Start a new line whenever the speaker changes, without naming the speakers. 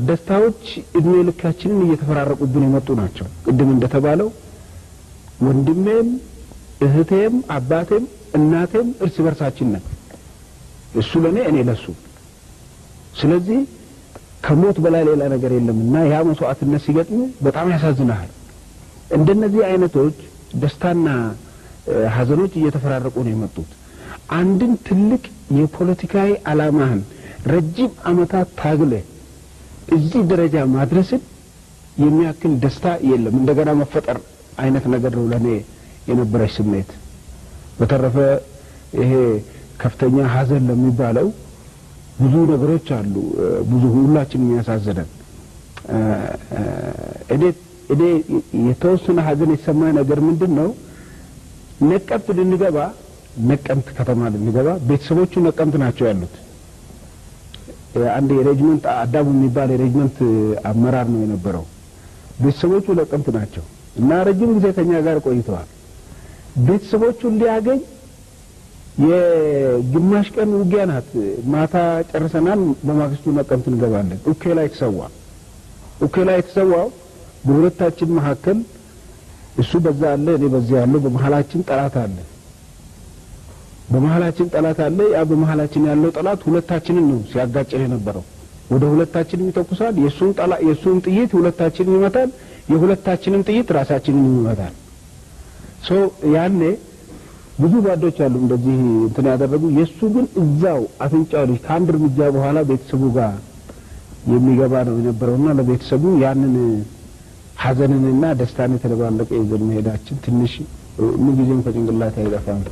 ደስታዎች እድሜ ልካችንን እየተፈራረቁብን የመጡ ናቸው። ቅድም እንደተባለው ወንድሜም እህቴም አባቴም እናቴም እርስ በርሳችን ነን። እሱ ለእኔ፣ እኔ ለሱ። ስለዚህ ከሞት በላይ ሌላ ነገር የለምና ያ መስዋዕትነት ሲገጥም በጣም ያሳዝናል። እንደነዚህ አይነቶች ደስታና ሀዘኖች እየተፈራረቁ ነው የመጡት። አንድን ትልቅ የፖለቲካዊ ዓላማህን ረጅም ዓመታት ታግለ እዚህ ደረጃ ማድረስን የሚያክል ደስታ የለም። እንደገና መፈጠር አይነት ነገር ነው ለእኔ የነበረች ስሜት። በተረፈ ይሄ ከፍተኛ ሀዘን ለሚባለው ብዙ ነገሮች አሉ። ብዙ ሁላችንም የሚያሳዝነን፣ እኔ የተወሰነ ሀዘን የተሰማኝ ነገር ምንድን ነው? ነቀምት ልንገባ፣ ነቀምት ከተማ ልንገባ፣ ቤተሰቦቹ ነቀምት ናቸው ያሉት። አንድ የ regiment አዳሙ የሚባል የ regiment አመራር ነው የነበረው። ቤተሰቦቹ ነቀምት ናቸው እና ረጅም ጊዜ ከኛ ጋር ቆይተዋል። ቤተሰቦቹን ሊያገኝ የግማሽ ቀን ውጊያ ናት። ማታ ጨርሰናል። በማግስቱ ነቀምት እንገባለን። ኡኬ ላይ ተሰዋ። ኡኬ ላይ የተሰዋው በሁለታችን መካከል እሱ በዛ አለ፣ እኔ በዚያ ያለው፣ በመሀላችን ጠላት አለ። በመሀላችን ጠላት አለ። ያ በመሀላችን ያለው ጠላት ሁለታችንን ነው ሲያጋጨን የነበረው። ወደ ሁለታችንም ይተኩሳል። የሱን ጥይት ሁለታችንን ይመታል። የሁለታችንም ጥይት ራሳችንን ይመታል። So ያኔ ብዙ ጓዶች አሉ እንደዚህ እንትን ያደረጉ። የእሱ ግን እዛው አፍንጫው ልጅ ከአንድ እርምጃ በኋላ ቤተሰቡ ጋር የሚገባ ነው የነበረውና ለቤተሰቡ ያንን ሀዘንንና ደስታን የተደባለቀ ይዘን መሄዳችን ትንሽ ምንጊዜም ከጭንቅላት አይጠፋም።